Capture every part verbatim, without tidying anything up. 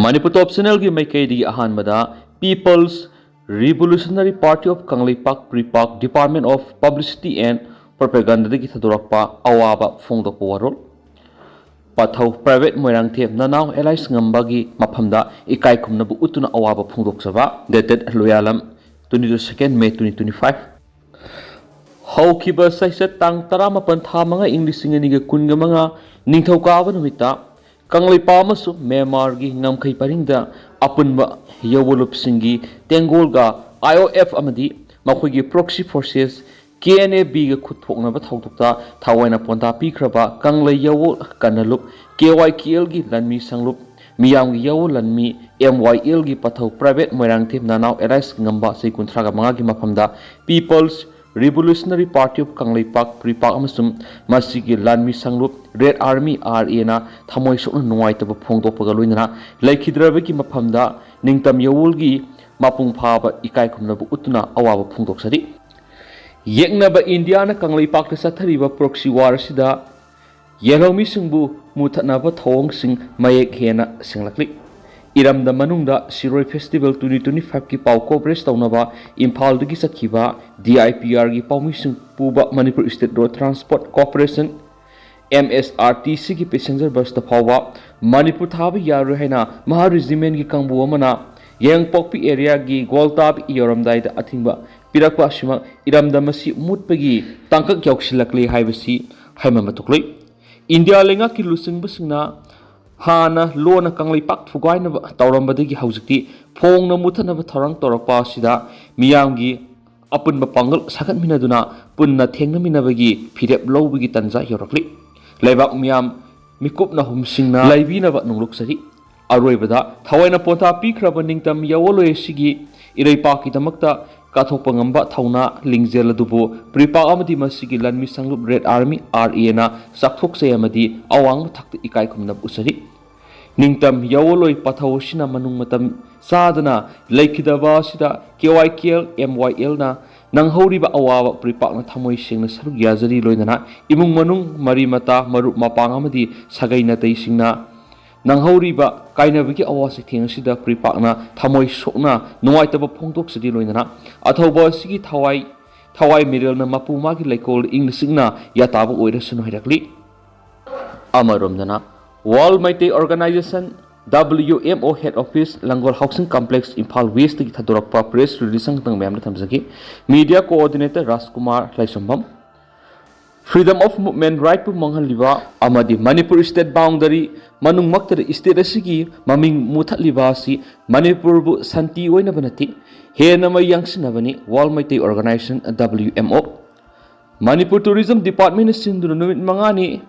ꯃꯅꯤꯄꯨꯔ ꯇꯣꯞ ꯆꯦꯅꯦꯜꯒꯤ ꯃꯥꯏꯀꯩꯗꯒꯤ ꯑꯍꯥꯟꯕꯗ People's Revolutionary Party of Kangleipak, ꯄ꯭ꯔꯤꯄꯥꯛ, Department of Publicity and Propagandaꯗꯒꯤ ꯊꯥꯗꯣꯔꯛꯄ ꯑꯋꯥꯕ ꯐꯣꯡꯗꯣꯛꯄ ꯋꯥꯔꯣꯜ꯫ ꯄꯥꯊꯧ ꯄ꯭ꯔꯥꯏꯚꯦꯠ ꯃꯣꯏꯔꯥꯡꯊꯦꯝ ꯅꯅꯥꯎ ꯑꯦꯂꯥꯏꯁ ꯉꯝꯕꯒꯤ ꯃꯐꯝꯗ ꯏꯀꯥꯏ ꯈꯨꯝꯅꯕ ꯎꯠꯇꯨꯅ ꯑꯋꯥꯕ ꯐꯣꯡꯗꯣꯛꯆꯕ꯫ Dated ꯂꯨꯌꯥꯂꯝ, twenty second May twenty twenty five꯫ ꯍꯧꯈꯤꯕ ꯆꯩꯆꯠ ꯇꯥꯡ ꯇꯔꯥꯃꯥꯄꯟ ꯊꯥ ꯃꯉꯥ ꯏꯪ ꯂꯤꯁꯤꯡ ꯑꯅꯤꯒ ꯀꯨꯟꯒ ꯃꯉꯥ ꯅꯤꯡꯊꯧꯀꯥꯕ ꯅꯨꯃꯤꯠꯇ ꯀꯪꯂꯩꯄꯥꯛ ꯑꯃꯁꯨꯡ ꯃ꯭ꯌꯥꯟꯃꯥꯔꯒꯤ ꯉꯝꯈꯩ ꯄꯔꯤꯡꯗ ꯑꯄꯨꯟꯕ ꯌꯧꯕꯂꯨꯞꯁꯤꯡꯒꯤ ꯇꯦꯡꯒꯣꯜꯒ I O F ꯑꯃꯗꯤ ꯃꯈꯣꯏꯒꯤ proxy forces K N A Bꯒ ꯈꯨꯠ ꯊꯣꯛꯅꯕ ꯊꯧꯗꯣꯛꯇ ꯊꯋꯥꯏꯅ ꯄꯣꯟꯗꯥ ꯄꯤꯈ꯭ꯔꯕ ꯀꯪꯂꯩ ꯌꯥꯋꯣꯜ ꯀꯟꯅꯂꯨꯞ, K Y K Lꯒꯤ ꯂꯥꯟꯃꯤ ꯁꯪꯂꯨꯞ, ꯃꯤꯌꯥꯝꯒꯤ ꯌꯥꯋꯣꯜ ꯂꯥꯟꯃꯤ, M Y Lꯒꯤ ꯄꯥꯊꯧ ꯄ꯭ꯔꯥꯏꯚꯦꯠ ꯃꯣꯏꯔꯥꯡꯊꯦꯝ ꯅꯅꯥꯎ ꯑꯦꯂꯥꯏꯁ ꯉꯝꯕ ꯆꯍꯤ ꯀꯨꯟꯊ꯭ꯔꯥꯒ ꯃꯉꯥꯒꯤ ꯃꯐꯝꯗ People's Revolutionary Party of Kangleipak, ꯄ꯭ꯔꯤꯄꯥꯛ ꯑꯃꯁꯨꯡ ꯃꯁꯤꯒꯤ ꯂꯥꯟꯃꯤ ꯁꯪꯂꯨꯞ Red Army R A ꯅ ꯊꯃꯣꯏ ꯁꯣꯛꯅ ꯅꯨꯡꯉꯥꯏꯇꯕ ꯐꯣꯡꯗꯣꯛꯄꯒ ꯂꯣꯏꯅꯅ ꯂꯩꯈꯤꯗ꯭ꯔꯕꯒꯤ ꯃꯐꯝꯗ ꯅꯤꯡꯇꯝ ꯌꯥꯋꯣꯜꯒꯤ ꯃꯄꯨꯡ ꯐꯥꯕ ꯏꯀꯥꯏ ꯈꯨꯝꯅꯕ ꯎꯠꯇꯨꯅ ꯑꯋꯥꯕ ꯐꯣꯡꯗꯣꯛꯆꯔꯤ꯫ ꯌꯦꯛꯅꯕ ꯏꯟꯗꯤꯌꯥꯅ ꯀꯪꯂꯩꯄꯥꯛꯇ ꯆꯠꯊꯔꯤꯕ proxy war ꯑꯁꯤꯗ ꯌꯦꯜꯍꯧꯃꯤꯁꯤꯡꯕꯨ ꯃꯨꯊꯠꯅꯕ ꯊꯧꯑꯣꯡꯁꯤꯡ ꯃꯌꯦꯛ ꯍꯦꯟꯅ ꯁꯦꯡꯂꯛꯂꯤ꯫ ꯏꯔꯝꯗꯝ ꯃꯅꯨꯡꯗ ꯁꯤꯔꯣꯏ Festival twenty twenty five ꯀꯤ ꯄꯥꯎ coverage ꯇꯧꯅꯕ ꯏꯝꯐꯥꯜꯗꯒꯤ ꯆꯠꯈꯤꯕ D I P R ꯒꯤ ꯄꯥꯎꯃꯤꯁꯤꯡ ꯄꯨꯕ Manipur State Road Transport Corporation, M S R T C ꯒꯤ passenger busꯇ ꯐꯥꯎꯕ ꯃꯅꯤꯄꯨꯔ ꯊꯥꯕ ꯌꯥꯔꯣꯏ ꯍꯥꯏꯅ ꯃꯍꯥ regimentꯒꯤ ꯀꯥꯡꯕꯨ ꯑꯃꯅ ꯌꯥꯏꯉꯪꯄꯣꯛꯄꯤ areaꯒꯤ ꯒꯣꯜꯇꯥꯕ ꯌꯧꯔꯝꯗꯥꯏꯗ ꯑꯊꯤꯡꯕ ꯄꯤꯔꯛꯄ ꯑꯁꯤꯃꯛ ꯏꯔꯝꯗꯝ ꯑꯁꯤ ꯃꯨꯠꯄꯒꯤ ꯇꯥꯡꯀꯛ ꯌꯧꯁꯤꯜꯂꯛꯂꯦ ꯍꯥꯏꯕꯁꯤ ꯍꯥꯏꯃꯟꯕ ꯊꯣꯛꯂꯣꯏ꯫ ꯏꯟꯗꯤꯌꯥ ꯂꯩꯉꯥꯛꯀꯤ ꯂꯨꯆꯤꯡꯕꯁꯤꯡꯅ ꯍꯥꯟꯅ ꯂꯣꯟꯅ ꯀꯪꯂꯩꯄꯥꯛ ꯊꯨꯒꯥꯏꯅꯕ ꯇꯧꯔꯝꯕꯗꯒꯤ ꯍꯧꯖꯤꯛꯇꯤ ꯐꯣꯡꯅ ꯃꯨꯠꯊꯠꯅꯕ ꯊꯧꯔꯥꯡ ꯇꯧꯔꯛꯄ ꯑꯁꯤꯗ ꯃꯤꯌꯥꯝꯒꯤ ꯑꯄꯨꯟꯕ ꯄꯥꯡꯒꯜ ꯁꯥꯒꯠꯃꯤꯟꯅꯗꯨꯅ ꯄꯨꯟꯅ ꯊꯦꯡꯅꯃꯤꯟꯅꯕꯒꯤ ꯐꯤꯔꯦꯞ ꯂꯧꯕꯒꯤ ꯇꯥꯟꯖꯥ ꯌꯧꯔꯛꯂꯤ꯫ ꯂꯩꯕꯥꯛ ꯃꯤꯌꯥꯝ ꯃꯤꯀꯨꯞꯅ ꯍꯨꯝꯁꯤꯡꯅ ꯂꯩꯕꯤꯅꯕ ꯅꯣꯡꯂꯨꯛꯆꯔꯤ꯫ ꯑꯔꯣꯏꯕꯗ ꯊꯋꯥꯏꯅ ꯄꯣꯟꯊꯥ ꯄꯤꯈ꯭ꯔꯕ ꯅꯤꯡꯇꯝ ꯌꯥꯋꯣꯜꯂꯣꯏ ꯑꯁꯤꯒꯤ ꯏꯔꯩꯄꯥꯛꯀꯤꯗꯃꯛꯇ ꯀꯠꯊꯣꯛꯄ ꯉꯝꯕ ꯊꯧꯅꯥ ꯂꯤꯡꯖꯦꯜ ꯑꯗꯨꯕꯨ ꯄ꯭ꯔꯤꯄꯥꯛ ꯑꯃꯗꯤ ꯃꯁꯤꯒꯤ ꯂꯥꯟꯃꯤ ꯁꯪꯂꯨꯞ Red Army R A ꯅ ꯆꯥꯎꯊꯣꯛꯆꯩ ꯑꯃꯗꯤ ꯑꯋꯥꯡꯕ ꯊꯥꯛꯇ ꯏꯀꯥꯏ ꯈꯨꯝꯅꯕ ꯎꯠꯆꯔꯤ꯫ ꯅꯤꯡꯇꯝ ꯌꯥꯋꯣꯜꯂꯣꯏ ꯄꯥꯊꯧ ꯑꯁꯤꯅ ꯃꯅꯨꯡ ꯃꯇꯝ ꯆꯥꯗꯅ ꯂꯩꯈꯤꯗꯕ ꯑꯁꯤꯗ K Y K L, M Y L ꯅ ꯅꯪꯍꯧꯔꯤꯕ ꯑꯋꯥꯕ ꯄ꯭ꯔꯤꯄꯥꯛꯅ ꯊꯃꯣꯏ ꯁꯦꯡꯅ ꯁꯔꯨꯛ ꯌꯥꯖꯔꯤ, ꯂꯣꯏꯅꯅ ꯏꯃꯨꯡ ꯃꯅꯨꯡ, ꯃꯔꯤ ꯃꯇꯥ, ꯃꯔꯨꯞ ꯃꯄꯥꯡ ꯑꯃꯗꯤ ꯁꯥꯒꯩ ꯅꯥꯇꯩꯁꯤꯡꯅ ꯅꯪꯍꯧꯔꯤꯕ ꯀꯥꯏꯅꯕꯒꯤ ꯑꯋꯥ ꯆꯩꯊꯦꯡ ꯑꯁꯤꯗ ꯄ꯭ꯔꯤꯄꯥꯛꯅ ꯊꯃꯣꯏ ꯁꯣꯛꯅ ꯅꯨꯡꯉꯥꯏꯇꯕ ꯐꯣꯡꯗꯣꯛꯆꯔꯤ꯫ ꯂꯣꯏꯅꯅ ꯑꯊꯧꯕ ꯑꯁꯤꯒꯤ ꯊꯋꯥꯏ ꯊꯋꯥꯏ ꯃꯤꯔꯦꯜꯅ ꯃꯄꯨ ꯃꯥꯒꯤ ꯂꯩꯀꯣꯜ ꯏꯪꯅ ꯆꯤꯛꯅ ꯌꯥꯇꯥꯕ ꯑꯣꯏꯔꯁꯅꯨ ꯍꯥꯏꯔꯛꯂꯤ꯫ ꯑꯃꯔꯣꯝꯗꯅ World Meitei Organization, W M O head office, ꯂꯪꯒꯣꯜ housing complex, Imphal West ꯇꯒꯤ ꯊꯥꯗꯣꯔꯛꯄ press release ꯑꯃꯈꯛꯇꯪ ꯃꯌꯥꯝꯗ ꯊꯝꯖꯒꯦ꯫ Media coordinator Rajkumar ꯂꯥꯏꯁ꯭ꯔꯝꯕꯝ꯫ Freedom of movement right ꯄꯨ ꯃꯥꯡꯍꯜꯂꯤꯕ ꯑꯃꯗꯤ ꯃꯅꯤꯄꯨꯔ state boundary ꯃꯅꯨꯡꯃꯛꯇꯗ state ꯑꯁꯤꯒꯤ ꯃꯃꯤꯡ ꯃꯨꯊꯠꯂꯤꯕ ꯑꯁꯤ ꯃꯅꯤꯄꯨꯔꯕꯨ ꯁꯥꯟꯇꯤ ꯑꯣꯏꯅꯕ ꯅꯠꯇꯦ, ꯍꯦꯟꯅ ꯃꯩ ꯌꯥꯡꯁꯤꯟꯅꯕꯅꯤ꯫ World Meitei Organization, W M O꯫ Manipur Tourism Department ꯅ ꯁꯤꯟꯗꯨꯅ ꯅꯨꯃꯤꯠ ꯃꯉꯥꯅꯤ,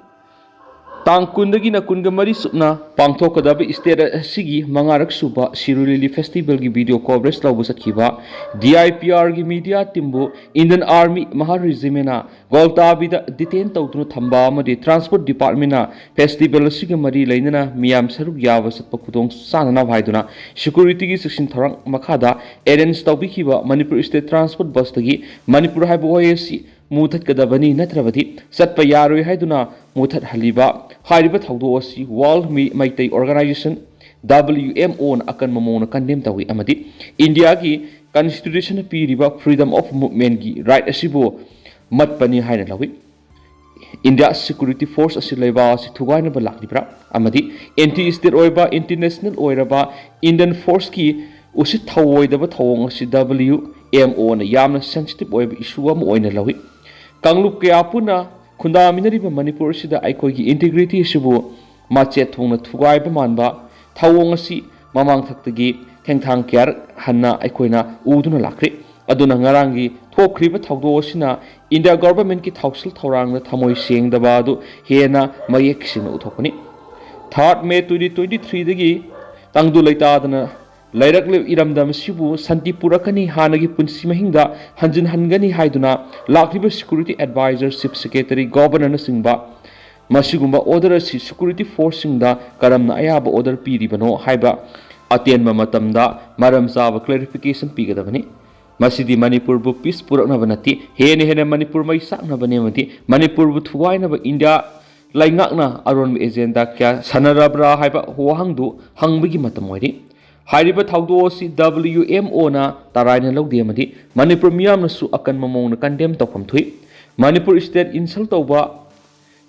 ꯇꯥꯡ ꯀꯨꯟꯗꯒꯤꯅ ꯀꯨꯟꯒ ꯃꯔꯤ ꯆꯨꯞꯅ ꯄꯥꯡꯊꯣꯛꯀꯗꯕ state ꯑꯁꯤꯒꯤ ꯃꯉꯥꯔꯛ ꯁꯨꯕ ꯁꯤꯔꯣꯏ ꯂꯤꯂꯤ festival ꯒꯤ video coverage ꯂꯧꯕ ꯆꯠꯈꯤꯕ D I P R ꯒꯤ media team ꯕꯨ Indian Army Mahar Regiment ꯅ ꯒꯣꯜꯇꯥꯕꯤꯗ detain ꯇꯧꯗꯨꯅ ꯊꯝꯕ ꯑꯃꯗꯤ Transport Department ꯅ festival ꯑꯁꯤꯒ ꯃꯔꯤ ꯂꯩꯅꯅ ꯃꯤꯌꯥꯝ ꯁꯔꯨꯛ ꯌꯥꯕ ꯆꯠꯄ ꯈꯨꯗꯣꯡ ꯆꯥꯅꯅꯕ ꯍꯥꯏꯗꯨꯅ security ꯒꯤ ꯆꯦꯛꯁꯤꯟ ꯊꯧꯔꯥꯡ ꯃꯈꯥꯗ arrange ꯇꯧꯕꯤꯈꯤꯕ Manipur state transport bus ꯇꯒꯤ ꯃꯅꯤꯄꯨꯔ ꯍꯥꯏꯕ ꯋꯥꯍꯩ ꯑꯁꯤ ꯃꯨꯊꯠꯀꯗꯕꯅꯤ, ꯅꯠꯇ꯭ꯔꯕꯗꯤ ꯆꯠꯄ ꯌꯥꯔꯣꯏ ꯍꯥꯏꯗꯨꯅ ꯃꯨꯊꯠꯍꯜꯂꯤꯕ ꯍꯥꯏꯔꯤꯕ ꯊꯧꯗꯣꯛ ꯑꯁꯤ World Mi-, Meitei Organization, W M O ꯅ ꯑꯀꯟꯕ ꯃꯑꯣꯡꯗ condemn ꯇꯧꯏ ꯑꯃꯗꯤ ꯏꯟꯗꯤꯌꯥꯒꯤ constitution ꯅ ꯄꯤꯔꯤꯕ freedom of movement ꯀꯤ right ꯑꯁꯤꯕꯨ ꯃꯠꯄꯅꯤ ꯍꯥꯏꯅ ꯂꯧꯏ꯫ ꯏꯟꯗꯤꯌꯥ security force ꯑꯁꯤ ꯂꯩꯕꯥꯛ ꯑꯁꯤ ꯊꯨꯒꯥꯏꯅꯕ ꯂꯥꯛꯂꯤꯕ꯭ꯔꯥ ꯑꯃꯗꯤ anti state ꯑꯣꯏꯕ, international ꯑꯣꯏꯔꯕ Indian force ꯀꯤ ꯎꯁꯤꯠ ꯊꯑꯣꯏꯗꯕ ꯊꯧꯑꯣꯡ ꯑꯁꯤ W M O ꯅ ꯌꯥꯝꯅ sensitive ꯑꯣꯏꯕ issue ꯑꯃ ꯑꯣꯏꯅ ꯂꯧꯏ꯫ ꯀꯥꯡꯂꯨꯞ ꯀꯌꯥ ꯄꯨꯟꯅ ꯈꯨꯟꯗꯥꯃꯤꯟꯅꯔꯤꯕ ꯃꯅꯤꯄꯨꯔ ꯑꯁꯤꯗ ꯑꯩꯈꯣꯏꯒꯤ integrity ꯑꯁꯤꯕꯨ ꯃꯆꯦꯠ ꯊꯣꯡꯅ ꯊꯨꯒꯥꯏꯕ ꯃꯥꯟꯕ ꯊꯧꯑꯣꯡ ꯑꯁꯤ ꯃꯃꯥꯡꯊꯛꯇꯒꯤ ꯊꯦꯡꯊꯥꯡ ꯀꯌꯥꯔꯛ ꯍꯟꯅ ꯑꯩꯈꯣꯏꯅ ꯎꯗꯨꯅ ꯂꯥꯛꯈ꯭ꯔꯦ꯫ ꯑꯗꯨꯅ ꯉꯔꯥꯡꯒꯤ ꯊꯣꯛꯈ꯭ꯔꯤꯕ ꯊꯧꯗꯣꯛ ꯑꯁꯤꯅ ꯏꯟꯗꯤꯌꯥ government ꯀꯤ ꯊꯧꯁꯤꯜ ꯊꯧꯔꯥꯡꯗ ꯊꯃꯣꯏ ꯁꯦꯡꯗꯕ ꯑꯗꯨ ꯍꯦꯟꯅ ꯃꯌꯦꯛ ꯁꯦꯡꯅ ꯎꯊꯣꯛꯄꯅꯤ꯫ Third May twenty twenty-three ꯗꯒꯤ ꯇꯪꯗꯨ ꯂꯩꯇꯥꯗꯅ ꯂꯩꯔꯛꯂꯤꯕ ꯏꯔꯝꯗꯝ ꯑꯁꯤꯕꯨ ꯁꯥꯟꯇꯤ ꯄꯨꯔꯛꯀꯅꯤ, ꯍꯥꯟꯅꯒꯤ ꯄꯨꯟꯁꯤ ꯃꯍꯤꯡꯗ ꯍꯟꯖꯤꯟꯍꯟꯒꯅꯤ ꯍꯥꯏꯗꯨꯅ ꯂꯥꯛꯂꯤꯕ security advisor, chief secretary, governor ꯅꯆꯤꯡꯕ ꯃꯁꯤꯒꯨꯝꯕ order ꯑꯁꯤ security force ꯁꯤꯡꯗ ꯀꯔꯝꯅ ꯑꯌꯥꯕ order ꯄꯤꯔꯤꯕꯅꯣ ꯍꯥꯏꯕ ꯑꯇꯦꯟꯕ ꯃꯇꯝꯗ ꯃꯔꯝ ꯆꯥꯕ clarification ꯄꯤꯒꯗꯕꯅꯤ꯫ ꯃꯁꯤꯗꯤ ꯃꯅꯤꯄꯨꯔꯕꯨ peace ꯄꯨꯔꯛꯅꯕ ꯅꯠꯇꯦ, ꯍꯦꯟꯅ ꯍꯦꯟꯅ ꯃꯅꯤꯄꯨꯔ ꯃꯩ ꯆꯥꯛꯅꯕꯅꯤ ꯑꯃꯗꯤ ꯃꯅꯤꯄꯨꯔꯕꯨ ꯊꯨꯒꯥꯏꯅꯕ ꯏꯟꯗꯤꯌꯥ ꯂꯩꯉꯥꯛꯅ ꯑꯔꯣꯟꯕ ꯑꯦꯖꯦꯟꯗꯥ ꯀꯌꯥ ꯁꯥꯟꯅꯔꯕ꯭ꯔꯥ ꯍꯥꯏꯕ ꯋꯥꯍꯪꯗꯨ ꯍꯪꯕꯒꯤ ꯃꯇꯝ ꯑꯣꯏꯔꯤ꯫ ꯍꯥꯏꯔꯤꯕ ꯊꯧꯗꯣꯛ ꯑꯁꯤ W M O ꯅ ꯇꯔꯥꯏꯅ ꯂꯧꯗꯦ ꯑꯃꯗꯤ ꯃꯅꯤꯄꯨꯔ ꯃꯤꯌꯥꯝꯅꯁꯨ ꯑꯀꯟꯕ ꯃꯑꯣꯡꯗ ꯀꯟꯗꯦꯝ ꯇꯧꯐꯝ ꯊꯣꯛꯏ꯫ ꯃꯅꯤꯄꯨꯔ state insult ꯇꯧꯕ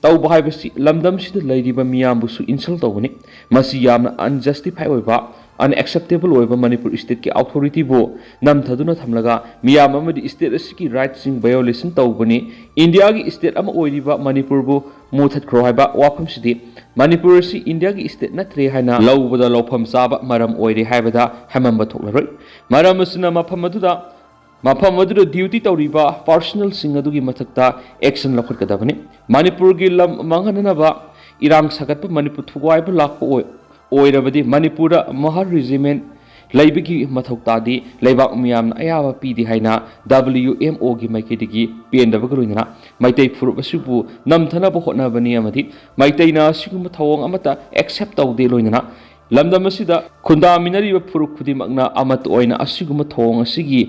ꯇꯧꯕ ꯍꯥꯏꯕꯁꯤ ꯂꯝꯗꯝꯁꯤꯗ ꯂꯩꯔꯤꯕ ꯃꯤꯌꯥꯝꯕꯨꯁꯨ insult ꯇꯧꯕꯅꯤ꯫ ꯃꯁꯤ ꯌꯥꯝꯅ unjustify ꯑꯣꯏꯕ, unacceptable ꯑꯣꯏꯕ ꯃꯅꯤꯄꯨꯔ state ꯀꯤ authority ꯕꯨ ꯅꯝꯊꯗꯨꯅ ꯊꯝꯂꯒ ꯃꯤꯌꯥꯝ ꯑꯃꯗꯤ state ꯑꯁꯤꯒꯤ right ꯁꯤꯡ violation ꯇꯧꯕꯅꯤ꯫ ꯏꯟꯗꯤꯌꯥꯒꯤ state ꯑꯃ ꯑꯣꯏꯔꯤꯕ ꯃꯅꯤꯄꯨꯔꯕꯨ ꯃꯨꯊꯠꯈ꯭ꯔꯣ ꯍꯥꯏꯕ ꯋꯥꯐꯝꯁꯤꯗꯤ ꯃꯅꯤꯄꯨꯔ ꯑꯁꯤ ꯏꯟꯗꯤꯌꯥꯒꯤ state ꯅꯠꯇ꯭ꯔꯦ ꯍꯥꯏꯅ ꯂꯧꯕꯗ ꯂꯧꯐꯝ ꯆꯥꯕ ꯃꯔꯝ ꯑꯣꯏꯔꯦ ꯍꯥꯏꯕꯗ ꯍꯥꯏꯃꯟꯕ ꯊꯣꯛꯂꯔꯣꯏ꯫ ꯃꯔꯝ ꯑꯁꯤꯅ ꯃꯐꯝ ꯑꯗꯨꯗ ꯃꯐꯝ ꯑꯗꯨꯗ duty ꯇꯧꯔꯤꯕ personnel ꯁꯤꯡ ꯑꯗꯨꯒꯤ ꯃꯊꯛꯇ action ꯂꯧꯈꯠꯀꯗꯕꯅꯤ꯫ ꯃꯅꯤꯄꯨꯔꯒꯤ ꯂꯝ ꯃꯥꯡꯍꯟꯅꯅꯕ ꯏꯔꯥꯡ ꯁꯥꯒꯠꯄ ꯃꯅꯤꯄꯨꯔ ꯊꯨꯒꯥꯏꯕ ꯂꯥꯛꯄ ꯑꯣꯏ-, ꯑꯣꯏꯔꯕꯗꯤ ꯃꯅꯤꯄꯨꯔꯗ Mahar regiment ꯂꯩꯕꯒꯤ ꯃꯊꯧ ꯇꯥꯗꯦ, ꯂꯩꯕꯥꯛ ꯃꯤꯌꯥꯝꯅ ꯑꯌꯥꯕ ꯄꯤꯗꯦ ꯍꯥꯏꯅ W M O ꯒꯤ ꯃꯥꯏꯀꯩꯗꯒꯤ ꯄꯦꯟꯗꯕꯒ ꯂꯣꯏꯅꯅ ꯃꯩꯇꯩ ꯐꯨꯔꯨꯞ ꯑꯁꯤꯕꯨ ꯅꯝꯊꯅꯕ ꯍꯣꯠꯅꯕꯅꯤ ꯑꯃꯗꯤ ꯃꯩꯇꯩꯅ ꯑꯁꯤꯒꯨꯝꯕ ꯊꯧꯑꯣꯡ ꯑꯃꯠꯇ accept ꯇꯧꯗꯦ꯫ ꯂꯣꯏꯅꯅ ꯂꯝꯗꯝ ꯑꯁꯤꯗ ꯈꯨꯟꯗꯥꯃꯤꯟꯅꯔꯤꯕ ꯐꯨꯔꯨꯞ ꯈꯨꯗꯤꯡꯃꯛꯅ ꯑꯃꯠꯇ ꯑꯣꯏꯅ ꯑꯁꯤꯒꯨꯝꯕ ꯊꯧꯑꯣꯡ ꯑꯁꯤꯒꯤ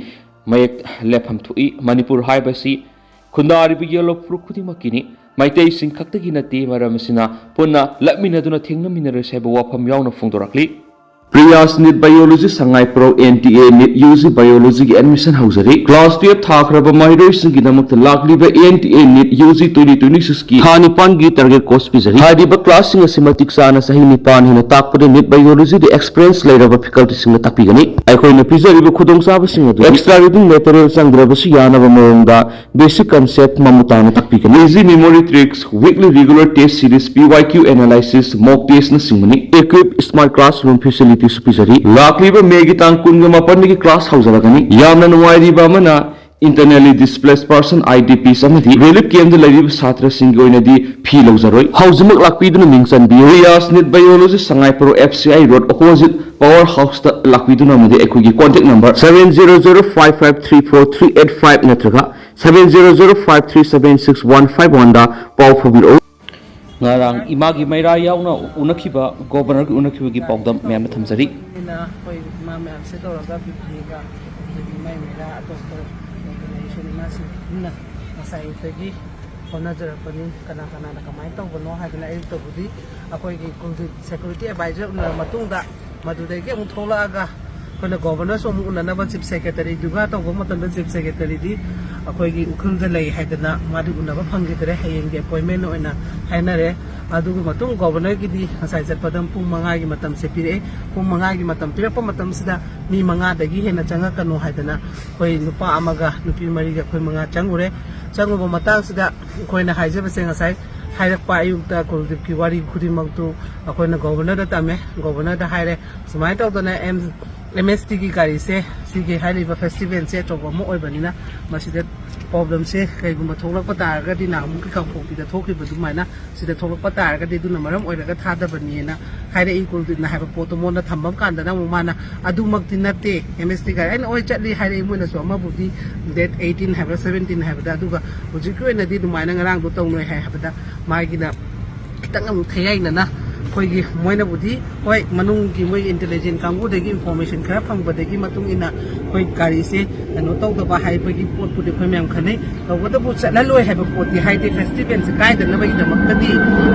ꯃꯌꯦꯛ ꯂꯦꯞꯐꯝ ꯊꯣꯛꯏ꯫ ꯃꯅꯤꯄꯨꯔ ꯍꯥꯏꯕꯁꯤ ꯈꯨꯟꯗꯥꯔꯤꯕ ꯌꯦꯜꯍꯧ ꯐꯨꯔꯨꯞ ꯈꯨꯗꯤꯡꯃꯛꯀꯤꯅꯤ, ꯃꯩꯇꯩꯁꯤꯡ ꯈꯛꯇꯒꯤ ꯅꯠꯇꯦ꯫ ꯃꯔꯝ ꯑꯁꯤꯅ ꯄꯨꯟꯅ ꯂꯞꯃꯤꯟꯅꯗꯨꯅ ꯊꯦꯡꯅꯃꯤꯟꯅꯔꯁꯤ ꯍꯥꯏꯕ ꯋꯥꯐꯝ ꯌꯥꯎꯅ ꯐꯣꯡꯗꯣꯔꯛꯂꯤ꯫ Priyas NEET Biology Sangai ꯄ꯭ꯔꯧ N T A NEET U G Biology ꯒꯤ admission ꯍꯧꯖꯔꯤ꯫ Class twelve ꯊꯥꯈ꯭ꯔꯕ ꯃꯍꯩꯔꯣꯏꯁꯤꯡꯒꯤꯗꯃꯛꯇ ꯂꯥꯛꯂꯤꯕ N T A NEET U G twenty twenty six ꯀꯤ ꯊꯥ ꯅꯤꯄꯥꯟꯒꯤ target course ꯄꯤꯖꯔꯤ꯫ ꯍꯥꯏꯔꯤꯕ class ꯁꯤꯡ ꯑꯁꯤ ꯃꯇꯤꯛ ꯆꯥꯅ ꯆꯍꯤ ꯅꯤꯄꯥꯟ ꯍꯦꯟꯅ ꯇꯥꯛꯄꯗ NEET Biology ꯗ experience ꯂꯩꯔꯕ faculty ꯁꯤꯡꯅ ꯇꯥꯛꯄꯤꯒꯅꯤ꯫ ꯑꯩꯈꯣꯏꯅ ꯄꯤꯖꯔꯤꯕ ꯈꯨꯗꯣꯡꯆꯥꯕꯁꯤꯡ ꯑꯗꯨ extra reading material ꯆꯪꯗ꯭ꯔꯕꯁꯨ ꯌꯥꯅꯕ ꯃꯑꯣꯡꯗ basic concept ꯃꯃꯨꯠ ꯇꯥꯅ ꯇꯥꯛꯄꯤꯒꯅꯤ꯫ Easy memory tricks, weekly regular test series, P Y Q analysis, mock test ꯅꯆꯤꯡꯕꯅꯤ꯫ Equip smart classroom facilities ꯁꯨ ꯄꯤꯖꯔꯤ꯫ ꯂꯥꯛꯂꯤꯕ May ꯒꯤ ꯇꯥꯡ ꯀꯨꯟꯒ ꯃꯥꯄꯟꯗꯒꯤ class ꯍꯧꯖꯔꯛꯀꯅꯤ꯫ ꯌꯥꯝꯅ ꯅꯨꯡꯉꯥꯏꯔꯤꯕ ꯑꯃꯅ, internally displaced person, I D Ps ꯑꯃꯗꯤ relief camp ꯗ ꯂꯩꯔꯤꯕ ꯁꯥꯇ꯭ꯔꯁꯤꯡꯒꯤ ꯑꯣꯏꯅꯗꯤ fee ꯂꯧꯖꯔꯣꯏ꯫ ꯍꯧꯖꯤꯛꯃꯛ ꯂꯥꯛꯄꯤꯗꯨꯅ ꯃꯤꯡ ꯆꯟꯕꯤꯌꯨ꯫ Priyas NEET Biology Sangai ꯄ꯭ꯔꯧ F C I road opposite Power House ꯇ ꯂꯥꯛꯄꯤꯗꯨꯅ ꯑꯃꯗꯤ ꯑꯩꯈꯣꯏꯒꯤ contact number seven zero zero five five three four three eight five ꯅꯠꯇ꯭ꯔꯒ seven zero zero five three seven six one five one ꯗ ꯄꯥꯎ ꯐꯥꯎꯕꯤꯔꯛꯎ꯫ ꯉꯔꯥꯡ ꯏꯃꯥꯒꯤ ꯃꯩꯔꯥ ꯌꯥꯎꯅ ꯎꯅꯈꯤꯕ, ꯒꯣꯕꯔꯅꯔꯒꯤ ꯎꯅꯈꯤꯕꯒꯤ ꯄꯥꯎꯗꯝ ꯃꯌꯥꯝꯅ ꯊꯝꯖꯔꯤ꯫ ꯑꯩꯈꯣꯏ ꯏꯃꯥ ꯃꯌꯥꯝꯁꯦ ꯇꯧꯔꯒ ꯄꯤꯕꯤꯕ, ꯑꯗꯒꯤ ꯏꯃꯥ ꯃꯩꯔꯥ ꯑꯇꯣꯞꯄ organization ꯏꯃꯥꯁꯤꯡ ꯄꯨꯟꯅ ꯉꯁꯥꯏ ꯑꯌꯨꯛꯇꯒꯤ ꯍꯣꯠꯅꯖꯔꯛꯄꯅꯤ꯫ ꯀꯅꯥ ꯀꯅꯥꯅ ꯀꯃꯥꯏꯅ ꯇꯧꯕꯅꯣ ꯍꯥꯏꯗꯅ ꯑꯌꯨꯛꯇꯕꯨꯗꯤ ꯑꯩꯈꯣꯏꯒꯤ ꯀꯨꯜꯗꯤꯞ ꯁꯦꯀ꯭ꯌꯨꯔꯤꯇꯤ ꯑꯦꯗꯚꯥꯏꯖꯔ ꯎꯅꯔ ꯃꯇꯨꯡꯗ ꯃꯗꯨꯗꯒꯤ ꯑꯃꯨꯛ ꯊꯣꯛꯂꯛꯑꯒ ꯑꯩꯈꯣꯏꯅ ꯒꯣꯕꯔꯅꯔꯁꯨ ꯑꯃꯨꯛ ꯎꯅꯅꯕ ꯆꯤꯐ ꯁꯦꯀ꯭ꯔꯦꯇꯔꯤꯗꯨꯒ ꯇꯧꯕ ꯃꯇꯝꯗ ꯆꯤꯐ ꯁꯦꯀ꯭ꯔꯦꯇꯔꯤꯗꯤ ꯑꯩꯈꯣꯏꯒꯤ ꯎꯈ꯭ꯔꯨꯜꯗ ꯂꯩ ꯍꯥꯏꯗꯅ ꯃꯥꯗꯤ ꯎꯅꯕ ꯐꯪꯈꯤꯗ꯭ꯔꯦ꯫ ꯍꯌꯦꯡꯒꯤ ꯑꯦꯄꯣꯏꯟꯃꯦꯟ ꯑꯣꯏꯅ ꯍꯥꯏꯅꯔꯦ꯫ ꯑꯗꯨꯒꯤ ꯃꯇꯨꯡ ꯒꯣꯕꯔꯅꯔꯒꯤꯗꯤ ꯉꯁꯥꯏ ꯆꯠꯄꯗ ꯄꯨꯡ ꯃꯉꯥꯒꯤ ꯃꯇꯝꯁꯦ ꯄꯤꯔꯛꯑꯦ꯫ ꯄꯨꯡ ꯃꯉꯥꯒꯤ ꯃꯇꯝ ꯄꯤꯔꯛꯄ ꯃꯇꯝꯁꯤꯗ ꯃꯤ ꯃꯉꯥꯗꯒꯤ ꯍꯦꯟꯅ ꯆꯪꯉꯛꯀꯅꯨ ꯍꯥꯏꯗꯅ ꯑꯩꯈꯣꯏ ꯅꯨꯄꯥ ꯑꯃꯒ ꯅꯨꯄꯤ ꯃꯔꯤꯒ ꯑꯩꯈꯣꯏ ꯃꯉꯥ ꯆꯪꯉꯨꯔꯦ꯫ ꯆꯪꯉꯨꯕ ꯃꯇꯥꯡꯁꯤꯗ ꯑꯩꯈꯣꯏꯅ ꯍꯥꯏꯖꯕꯁꯦ ꯉꯁꯥꯏ ꯍꯥꯏꯔꯛꯄ ꯑꯌꯨꯛꯇ ꯀꯨꯜꯗꯤꯞꯀꯤ ꯋꯥꯔꯤ ꯈꯨꯗꯤꯡꯃꯛꯇꯨ ꯑꯩꯈꯣꯏꯅ ꯒꯣꯕꯔꯅꯔꯗ ꯇꯝꯃꯦ꯫ ꯒꯣꯕꯔꯅꯔꯗ ꯍꯥꯏꯔꯦ, ꯁꯨꯃꯥꯏꯅ ꯇꯧꯗꯅ ꯑꯦꯝ ꯑꯦꯝ ꯑꯦꯁ ꯇꯤꯒꯤ ꯒꯥꯔꯤꯁꯦ ꯁꯤꯒꯤ ꯍꯥꯏꯔꯤꯕ ꯐꯦꯁꯇꯤꯚꯦꯜꯁꯦ ꯑꯆꯧꯕ ꯑꯃ ꯑꯣꯏꯕꯅꯤꯅ ꯃꯁꯤꯗ ꯄ꯭ꯔꯣꯕ꯭ꯂꯦꯝꯁꯦ ꯀꯩꯒꯨꯝꯕ ꯊꯣꯛꯂꯛꯄ ꯇꯥꯔꯒꯗꯤ ꯅꯍꯥꯟꯃꯨꯛꯀꯤ ꯀꯥꯡꯄꯣꯛꯄꯤꯗ ꯊꯣꯛꯈꯤꯕ ꯑꯗꯨꯃꯥꯏꯅ ꯁꯤꯗ ꯊꯣꯛꯂꯛꯄ ꯇꯥꯔꯒꯗꯤ ꯑꯗꯨꯅ ꯃꯔꯝ ꯑꯣꯏꯔꯒ ꯊꯥꯗꯕꯅꯦꯅ ꯍꯥꯏꯔꯛꯏ꯫ ꯀꯨꯜꯗꯤꯞꯅ ꯍꯥꯏꯕ ꯄꯣꯠꯇꯣ ꯃꯉꯣꯟꯗ ꯊꯝꯕ ꯀꯥꯟꯗ ꯑꯃꯨꯛ ꯃꯥꯅ ꯑꯗꯨꯃꯛꯇꯤ ꯅꯠꯇꯦ, ꯑꯦꯝ ꯑꯦꯁ ꯇꯤ ꯒꯥꯔꯤ ꯑꯩꯅ ꯍꯣꯏ ꯆꯠꯂꯤ ꯍꯥꯏꯔꯛꯏ꯫ ꯃꯣꯏꯅꯁꯨ ꯑꯃꯕꯨꯗꯤ ꯗꯦꯠ ꯑꯩꯠꯇꯤꯟ ꯍꯥꯏꯕ꯭ꯔꯥ ꯁꯚꯦꯟꯇꯤꯟ ꯍꯥꯏꯕꯗ, ꯑꯗꯨꯒ ꯍꯧꯖꯤꯛꯀꯤ ꯑꯣꯏꯅꯗꯤ ꯑꯗꯨꯃꯥꯏꯅ ꯉꯔꯥꯡꯗꯣ ꯇꯧꯅꯣꯏ ꯍꯥꯏ ꯍꯥꯏꯕꯗ ꯃꯥꯒꯤꯅ ꯈꯤꯇꯪ ꯑꯃꯨꯛ ꯊꯌꯥꯏꯅꯅ ꯑꯩꯈꯣꯏꯒꯤ ꯃꯣꯏꯅꯕꯨꯗꯤ ꯍꯣꯏ ꯃꯅꯨꯡꯒꯤ ꯃꯣꯏꯒꯤ ꯏꯟꯇꯦꯂꯤꯖꯦꯟ ꯀꯥꯡꯕꯨꯗꯒꯤ ꯏꯟꯐꯣꯔꯃꯦꯁꯟ ꯈꯔ ꯐꯪꯕꯗꯒꯤ ꯃꯇꯨꯡ ꯏꯟꯅ ꯑꯩꯈꯣꯏ ꯒꯥꯔꯤꯁꯦ ꯀꯩꯅꯣ ꯇꯧꯗꯕ ꯍꯥꯏꯕꯒꯤ ꯄꯣꯠꯄꯨꯗꯤ ꯑꯩꯈꯣꯏ ꯃꯌꯥꯝ ꯈꯟꯅꯩ꯫ ꯇꯧꯕꯇꯕꯨ ꯆꯠꯍꯜꯂꯣꯏ ꯍꯥꯏꯕ ꯄꯣꯠꯇꯤ ꯍꯥꯏꯗꯦ꯫ ꯐꯦꯁꯇꯤꯚꯦꯜꯁꯦ ꯀꯥꯏꯗꯅꯕꯒꯤꯗꯃꯛꯇꯗꯤ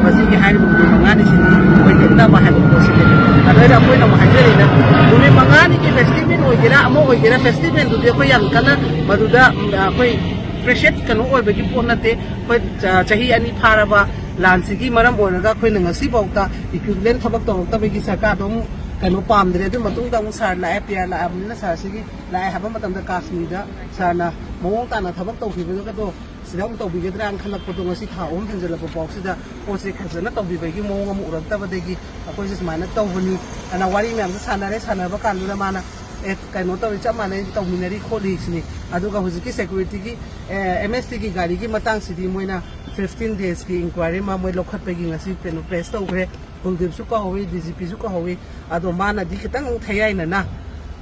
ꯃꯁꯤꯒꯤ ꯍꯥꯏꯔꯤꯕ ꯅꯨꯃꯤꯠ ꯃꯉꯥꯅꯤꯁꯤꯗꯤ ꯑꯩꯈꯣꯏ ꯂꯦꯞꯅꯕ ꯍꯥꯏꯕ ꯄꯣꯠꯁꯤꯅꯦ꯫ ꯑꯗꯨꯅ ꯑꯩꯈꯣꯏꯅ ꯑꯃꯨꯛ ꯍꯥꯏꯖꯔꯤꯅ ꯅꯨꯃꯤꯠ ꯃꯉꯥꯅꯤꯒꯤ ꯐꯦꯁꯇꯤꯚꯦꯜ ꯑꯣꯏꯒꯦꯔꯥ ꯑꯃ ꯑꯣꯏꯒꯦꯔꯥ ꯐꯦꯁꯇꯤꯚꯦꯜꯗꯨꯗꯤ ꯑꯩꯈꯣꯏ ꯌꯥꯝ ꯀꯟꯅ ꯃꯗꯨꯗ ꯎꯝ, ꯑꯩꯈꯣꯏ ꯑꯦꯄ꯭ꯔꯤꯁꯤꯌꯦꯠ ꯀꯩꯅꯣ ꯑꯣꯏꯕꯒꯤ ꯄꯣꯠ ꯅꯠꯇꯦ꯫ ꯑꯩꯈꯣꯏ ꯆ- ꯆꯍꯤ ꯑꯅꯤ ꯐꯥꯔꯕ ꯂꯥꯟꯁꯤꯒꯤ ꯃꯔꯝ ꯑꯣꯏꯔꯒ ꯑꯩꯈꯣꯏꯅ ꯉꯁꯤꯐꯥꯎꯗ ꯏꯀ꯭ꯋꯤꯞꯃꯦꯟ ꯊꯕꯛ ꯇꯧꯔꯛꯇꯕꯒꯤ ꯁꯔꯀꯥꯔꯗꯣ ꯑꯃꯨꯛ ꯀꯩꯅꯣ ꯄꯥꯝꯗ꯭ꯔꯦ꯫ ꯑꯗꯨ ꯃꯇꯨꯡꯗ ꯑꯃꯨꯛ ꯁꯥꯔ ꯂꯥꯛꯑꯦ, ꯄꯤ ꯑꯥꯔ ꯂꯥꯛꯑꯕꯅꯤꯅ ꯁꯥꯔꯁꯤꯒꯤ ꯂꯥꯛꯑꯦ ꯍꯥꯏꯕ ꯃꯇꯝꯗ ꯀꯥꯁꯃꯤꯔꯗ ꯁꯥꯔꯅ ꯃꯑꯣꯡ ꯇꯥꯅ ꯊꯕꯛ ꯇꯧꯈꯤꯕꯗꯨꯒꯗꯣ ꯁꯤꯗ ꯑꯃꯨꯛ ꯇꯧꯕꯤꯒꯗ꯭ꯔꯥꯅ ꯈꯜꯂꯛꯄꯗꯣ ꯉꯁꯤ ꯊꯥ ꯑꯍꯨꯝ ꯍꯦꯟꯖꯜꯂꯛꯄ ꯐꯥꯎꯁꯤꯗ ꯄꯣꯠꯁꯦ ꯐꯖꯅ ꯇꯧꯕꯤꯕꯒꯤ ꯃꯑꯣꯡ ꯑꯃ ꯎꯔꯛꯇꯕꯗꯒꯤ ꯑꯩꯈꯣꯏꯁꯦ ꯁꯨꯃꯥꯏꯅ ꯇꯧꯕꯅꯤ ꯑꯅ ꯋꯥꯔꯤ ꯃꯌꯥꯝꯁꯦ ꯁꯥꯟꯅꯔꯦ꯫ ꯁꯥꯟꯅꯕ ꯀꯥꯟꯗꯨꯗ ꯃꯥꯅ ꯑꯦ ꯀꯩꯅꯣ ꯇꯧꯔꯤ, ꯆꯞ ꯃꯥꯟꯅꯩ, ꯇꯧꯃꯤꯟꯅꯔꯤ ꯈꯣꯠꯂꯤ ꯁꯤꯅꯤ꯫ ꯑꯗꯨꯒ ꯍꯧꯖꯤꯛꯀꯤ ꯁꯦꯀ꯭ꯌꯨꯔꯤꯇꯤꯒꯤ ꯑꯦꯝ ꯑꯦꯁ ꯇꯤꯒꯤ ꯒꯥꯔꯤꯒꯤ ꯃꯇꯥꯡꯁꯤꯗꯤ ꯃꯣꯏꯅ ꯐꯤꯐꯇꯤꯟ ꯗꯦꯖꯀꯤ ꯏꯟꯀ꯭ꯋꯥꯏꯔꯤ ꯑꯃ ꯃꯣꯏ ꯂꯧꯈꯠꯄꯒꯤ ꯉꯁꯤ ꯀꯩꯅꯣ ꯄ꯭ꯔꯦꯁ ꯇꯧꯈ꯭ꯔꯦ꯫ ꯀꯨꯜꯗꯤꯞꯁꯨ ꯀꯧꯍꯧꯋꯤ, ꯗꯤ ꯖꯤ ꯄꯤꯁꯨ ꯀꯧꯍꯧꯋꯤ꯫ ꯑꯗꯣ ꯃꯥꯅꯗꯤ ꯈꯤꯇꯪ ꯊꯌꯥꯏꯅꯅ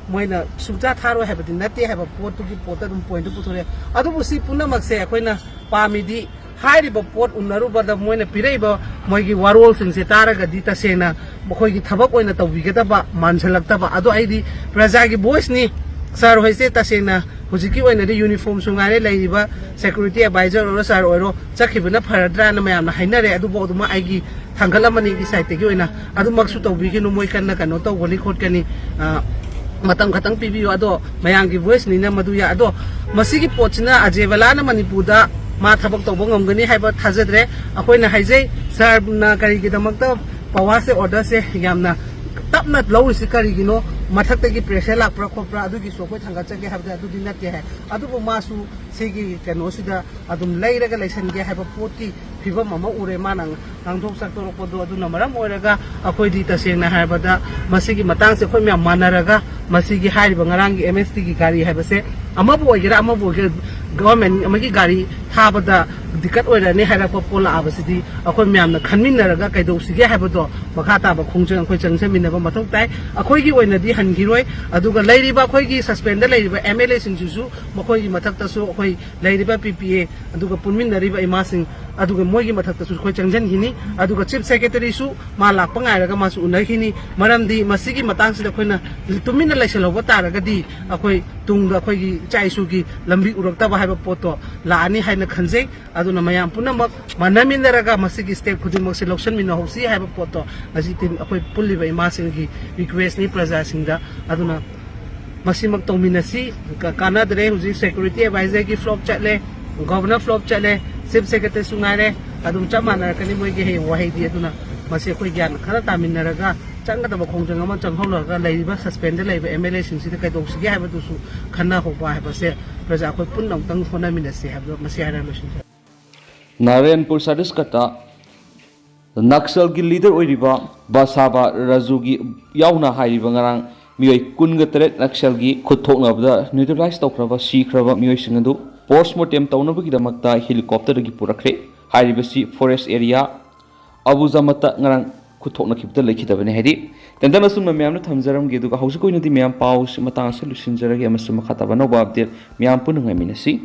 ꯃꯣꯏꯅ ꯁꯨꯡꯆꯥ ꯊꯥꯔꯣꯏ ꯍꯥꯏꯕꯗꯤ ꯅꯠꯇꯦ ꯍꯥꯏꯕ ꯄꯣꯠꯇꯨꯒꯤ ꯄꯣꯠꯇ ꯑꯗꯨꯝ ꯄꯣꯏꯟꯠꯇꯨ ꯄꯨꯊꯣꯔꯛꯑꯦ꯫ ꯑꯗꯨꯕꯨ ꯁꯤ ꯄꯨꯝꯅꯃꯛꯁꯦ ꯑꯩꯈꯣꯏꯅ ꯄꯥꯝꯃꯤꯗꯤ ꯍꯥꯏꯔꯤꯕ ꯄꯣꯠ ꯎꯅꯔꯨꯕꯗ ꯃꯣꯏꯅ ꯄꯤꯔꯛꯏꯕ ꯃꯣꯏꯒꯤ ꯋꯥꯔꯣꯜꯁꯤꯡꯁꯦ ꯇꯥꯔꯒꯗꯤ ꯇꯁꯦꯡꯅ ꯃꯈꯣꯏꯒꯤ ꯊꯕꯛ ꯑꯣꯏꯅ ꯇꯧꯕꯤꯒꯗꯕ ꯃꯥꯟꯁꯤꯜꯂꯛꯇꯕ꯫ ꯑꯗꯣ ꯑꯩꯗꯤ ꯄ꯭ꯔꯖꯥꯒꯤ ꯚꯣꯏꯁꯅꯤ, ꯁꯥꯔ ꯍꯣꯏꯁꯦ ꯇꯁꯦꯡꯅ ꯍꯧꯖꯤꯛꯀꯤ ꯑꯣꯏꯅꯗꯤ ꯌꯨꯅꯤꯐꯣꯔꯝꯁꯨ ꯉꯥꯏꯔꯦ, ꯂꯩꯔꯤꯕ ꯁꯦꯀ꯭ꯌꯨꯔꯤꯇꯤ ꯑꯦꯗꯚꯥꯏꯖꯔ ꯑꯣꯏꯔꯣ, ꯁꯥꯔ ꯑꯣꯏꯔꯣ, ꯆꯠꯈꯤꯕꯅ ꯐꯔꯗ꯭ꯔꯥꯅ ꯃꯌꯥꯝꯅ ꯍꯥꯏꯅꯔꯦ꯫ ꯑꯗꯨꯕꯨ ꯑꯗꯨꯃꯛ ꯑꯩꯒꯤ ꯊꯥꯡꯒꯠꯂꯝꯃꯅꯤ, ꯑꯩꯒꯤ ꯁꯥꯏꯠꯇꯒꯤ ꯑꯣꯏꯅ꯫ ꯑꯗꯨꯃꯛꯁꯨ ꯇꯧꯕꯤꯒꯅꯨ, ꯃꯣꯏ ꯀꯟꯅ ꯀꯩꯅꯣ ꯇꯧꯒꯅꯤ ꯈꯣꯠꯀꯅꯤ, ꯑ, ꯃꯇꯝ ꯈꯛꯇꯪ ꯄꯤꯕꯤꯌꯨ꯫ ꯑꯗꯣ ꯃꯌꯥꯝꯒꯤ ꯚꯣꯏꯁꯅꯤꯅ ꯃꯗꯨ ꯌꯥ-, ꯑꯗꯣ ꯃꯁꯤꯒꯤ ꯄꯣꯠꯁꯤꯅ ꯑꯖꯦ ꯕꯂꯥꯅ ꯃꯅꯤꯄꯨꯔꯗ ꯃꯥ ꯊꯕꯛ ꯇꯧꯕ ꯉꯝꯒꯅꯤ ꯍꯥꯏꯕ ꯊꯥꯖꯗ꯭ꯔꯦ꯫ ꯑꯩꯈꯣꯏꯅ ꯍꯥꯏꯖꯩ, ꯁꯥꯔꯅ ꯀꯔꯤꯒꯤꯗꯃꯛꯇ ꯄꯋꯥꯁꯦ, ꯑꯣꯔꯗꯔꯁꯦ ꯌꯥꯝꯅ ꯇꯞꯅ ꯂꯧꯔꯤꯁꯤ ꯀꯔꯤꯒꯤꯅꯣ? ꯃꯊꯛꯇꯒꯤ ꯄ꯭ꯔꯦꯁꯔ ꯂꯥꯛꯄ꯭ꯔꯥ ꯈꯣꯠꯄ꯭ꯔꯥ, ꯑꯗꯨꯒꯤꯁꯨ ꯑꯩꯈꯣꯏ ꯊꯥꯡꯒꯠꯆꯒꯦ ꯍꯥꯏꯕꯗꯤ ꯑꯗꯨꯗꯤ ꯅꯠꯇꯦ ꯍꯥꯏ꯫ ꯑꯗꯨꯕꯨ ꯃꯥꯁꯨ ꯁꯤꯒꯤ ꯀꯩꯅꯣꯁꯤꯗ ꯑꯗꯨꯝ ꯂꯩꯔꯒ ꯂꯩꯁꯟꯒꯦ ꯍꯥꯏꯕ ꯄꯣꯠꯀꯤ ꯐꯤꯕꯝ ꯑꯃ ꯎꯔꯦ ꯃꯥꯅ ꯉꯥꯡꯊꯣꯛ ꯁꯛꯇꯣꯔꯛꯄꯗꯣ꯫ ꯑꯗꯨꯅ ꯃꯔꯝ ꯑꯣꯏꯔꯒ ꯑꯩꯈꯣꯏꯗꯤ ꯇꯁꯦꯡꯅ ꯍꯥꯏꯔꯕꯗ ꯃꯁꯤꯒꯤ ꯃꯇꯥꯡꯁꯦ ꯑꯩꯈꯣꯏ ꯃꯌꯥꯝ ꯃꯥꯟꯅꯔꯒ ꯃꯁꯤꯒꯤ ꯍꯥꯏꯔꯤꯕ ꯉꯔꯥꯡꯒꯤ ꯑꯦꯝ ꯑꯦꯁ ꯇꯤꯒꯤ ꯒꯥꯔꯤ ꯍꯥꯏꯕꯁꯦ ꯑꯃꯕꯨ ꯑꯣꯏꯒꯦꯔꯥ ꯑꯃꯕꯨ ꯑꯣꯏꯒꯦꯔꯥ ꯒꯚꯔꯟꯃꯦꯟ ꯑꯃꯒꯤ ꯒꯥꯔꯤ ꯊꯥꯕꯗ ꯗꯤꯛꯀꯠ ꯑꯣꯏꯔꯅꯤ ꯍꯥꯏꯔꯛꯄ ꯄꯣꯠ ꯂꯥꯛꯑꯕꯁꯤꯗꯤ ꯑꯩꯈꯣꯏ ꯃꯌꯥꯝꯅ ꯈꯟꯃꯤꯟꯅꯔꯒ ꯀꯩꯗꯧꯁꯤꯒꯦ ꯍꯥꯏꯕꯗꯣ ꯃꯈꯥ ꯇꯥꯕ ꯈꯣꯡꯖꯪ ꯑꯩꯈꯣꯏ ꯆꯪꯁꯤꯟꯃꯤꯟꯅꯕ ꯃꯊꯧ ꯇꯥꯏ꯫ ꯑꯩꯈꯣꯏꯒꯤ ꯑꯣꯏꯅꯗꯤ ꯍꯟꯈꯤꯔꯣꯏ꯫ ꯑꯗꯨꯒ ꯂꯩꯔꯤꯕ ꯑꯩꯈꯣꯏꯒꯤ ꯁꯁꯄꯦꯟꯗ ꯂꯩꯔꯤꯕ ꯑꯦꯝ ꯑꯦꯜ ꯑꯦꯁꯤꯡꯁꯤꯁꯨ ꯃꯈꯣꯏꯒꯤ ꯃꯊꯛꯇꯁꯨ ꯑꯩꯈꯣꯏ ꯂꯩꯔꯤꯕ ꯄꯤ ꯄꯤ ꯑꯦ ꯑꯗꯨꯒ ꯄꯨꯟꯃꯤꯟꯅꯔꯤꯕ ꯏꯃꯥꯁꯤꯡ ꯑꯗꯨꯒ ꯃꯣꯏꯒꯤ ꯃꯊꯛꯇꯁꯨ ꯑꯩꯈꯣꯏ ꯆꯪꯁꯤꯟꯈꯤꯅꯤ꯫ ꯑꯗꯨꯒ ꯆꯤꯐ ꯁꯦꯀ꯭ꯔꯦꯇꯔꯤꯁꯨ ꯃꯥ ꯂꯥꯛꯄ ꯉꯥꯏꯔꯒ ꯃꯥꯁꯨ ꯎꯅꯈꯤꯅꯤ꯫ ꯃꯔꯝꯗꯤ ꯃꯁꯤꯒꯤ ꯃꯇꯥꯡꯁꯤꯗ ꯑꯩꯈꯣꯏꯅ ꯇꯨꯃꯤꯟꯅ ꯂꯩꯁꯜꯍꯧꯕ ꯇꯥꯔꯒꯗꯤ ꯑꯩꯈꯣꯏ ꯇꯨꯡꯗ ꯑꯩꯈꯣꯏꯒꯤ ꯏꯆꯥ ꯏꯁꯨꯒꯤ ꯂꯝꯕꯤ ꯎꯔꯛꯇꯕ ꯍꯥꯏꯕ ꯄꯣꯠꯇꯣ ꯂꯥꯛꯑꯅꯤ ꯍꯥꯏꯅ ꯈꯟꯖꯩ꯫ ꯑꯗꯨꯅ ꯃꯌꯥꯝ ꯄꯨꯝꯅꯃꯛ ꯃꯥꯟꯅꯃꯤꯟꯅꯔꯒ ꯃꯁꯤꯒꯤ ꯁ꯭ꯇꯦꯞ ꯈꯨꯗꯤꯡꯃꯛꯁꯦ ꯂꯧꯁꯤꯟꯃꯤꯟꯅꯍꯧꯁꯤ ꯍꯥꯏꯕ ꯄꯣꯠꯇꯣ ꯉꯁꯤ ꯇꯤꯝ ꯑꯩꯈꯣꯏ ꯄꯨꯜꯂꯤꯕ ꯏꯃꯥꯁꯤꯡꯒꯤ ꯔꯤꯀ꯭ꯋꯦꯁꯅꯤ ꯄ꯭ꯔꯖꯥꯁꯤꯡꯗ꯫ ꯑꯗꯨꯅ ꯃꯁꯤꯃꯛ ꯇꯧꯃꯤꯟꯅꯁꯤ꯫ ꯀ-, ꯀꯥꯟꯅꯗ꯭ꯔꯦ꯫ ꯍꯧꯖꯤꯛ ꯁꯦꯀ꯭ꯌꯨꯔꯤꯇꯤ ꯑꯦꯗꯚꯥꯏꯖꯔꯒꯤ ꯐ꯭ꯂꯣꯞ ꯆꯠꯂꯦ, ꯒꯚꯔꯅꯔ ꯐ꯭ꯂꯣꯞ ꯆꯠꯂꯦ, ꯆꯤꯐ ꯁꯦꯀ꯭ꯔꯦꯇꯔꯤꯁꯨ ꯉꯥꯏꯔꯦ꯫ ꯑꯗꯨꯝ ꯆꯞ ꯃꯥꯟꯅꯔꯛꯀꯅꯤ ꯃꯣꯏꯒꯤ ꯍꯌꯦꯡ ꯋꯥꯍꯩꯗꯤ꯫ ꯑꯗꯨꯅ ꯃꯁꯤ ꯑꯩꯈꯣꯏ ꯒ꯭ꯌꯥꯟ ꯈꯔ ꯇꯥꯃꯤꯟꯅꯔꯒ ꯆꯪꯒꯗꯕ ꯈꯣꯡꯖꯪ ꯑꯃ ꯆꯪꯍꯧꯔꯒ ꯂꯩꯔꯤꯕ ꯁꯁꯄꯦꯟꯗ ꯂꯩꯔꯤꯕ ꯑꯦꯝ ꯑꯦꯜ ꯑꯦꯁꯤꯡꯁꯤꯗ ꯀꯩꯗꯧꯁꯤꯒꯦ ꯍꯥꯏꯕꯗꯨꯁꯨ ꯈꯟꯅꯍꯧꯕ ꯍꯥꯏꯕꯁꯦ ꯄ꯭ꯔꯖꯥ ꯑꯩꯈꯣꯏ ꯄꯨꯟꯅ ꯑꯃꯨꯛꯇꯪ ꯍꯣꯠꯅꯃꯤꯟꯅꯁꯤ ꯍꯥꯏꯕꯗꯣ ꯃꯁꯤ ꯍꯥꯏꯔꯒ ꯂꯣꯏꯁꯤꯟꯖꯔꯦ꯫ ꯅꯥꯔꯥꯌꯟꯄꯨꯔ ꯁꯕ ꯗꯤꯁꯇ꯭ꯔꯤꯛꯇ ꯅꯛꯁꯜꯒꯤ ꯂꯤꯗꯔ ꯑꯣꯏꯔꯤꯕ ꯕꯁꯥꯕꯥ ꯔꯥꯖꯨꯒꯤ ꯌꯥꯎꯅ ꯍꯥꯏꯔꯤꯕ ꯉꯔꯥꯡ ꯃꯤꯑꯣꯏ ꯀꯨꯟꯒ ꯇꯔꯦꯠ ꯅꯛꯁꯜꯒꯤ ꯈꯨꯠ ꯊꯣꯛꯅꯕꯗ ꯅ꯭ꯌꯨꯇ꯭ꯔꯦꯂꯥꯏꯁ ꯇꯧꯈ꯭ꯔꯕ ꯁꯤꯈ꯭ꯔꯕ ꯃꯤꯑꯣꯏꯁꯤꯡ ꯑꯗꯨ ꯄꯣꯁꯃꯣꯔꯇꯦꯝ ꯇꯧꯅꯕꯒꯤꯗꯃꯛꯇ ꯍꯦꯂꯤꯀꯣꯞꯇꯔꯗꯒꯤ ꯄꯨꯔꯛꯈ꯭ꯔꯦ꯫ ꯍꯥꯏꯔꯤꯕꯁꯤ ꯐꯣꯔꯦꯁ ꯑꯦꯔꯤꯌꯥ ꯑꯕꯨꯖꯥꯃꯠꯇ ꯉꯔꯥꯡ ꯈꯨꯠ ꯊꯣꯛꯅꯈꯤꯕꯗ ꯂꯩꯈꯤꯗꯕꯅꯤ꯫ ꯍꯥꯏꯗꯤ ꯇꯦꯟꯇꯛꯅ ꯑꯁꯨꯝꯅ ꯃꯌꯥꯝꯅ ꯊꯝꯖꯔꯝꯒꯦ, ꯑꯗꯨꯒ ꯍꯧꯖꯤꯛ ꯑꯣꯏꯅꯗꯤ ꯃꯌꯥꯝ ꯄꯥꯎꯁꯤ ꯃꯇꯥꯡ ꯑꯁꯤꯗ ꯂꯣꯏꯁꯤꯟꯖꯔꯒꯦ ꯑꯃꯁꯨꯡ ꯃꯈꯥ ꯇꯥꯕ ꯑꯅꯧꯕ ꯑꯞꯗꯦꯠ ꯃꯌꯥꯝ ꯄꯨꯟꯅ ꯉꯥꯏꯃꯤꯟꯅꯁꯤ꯫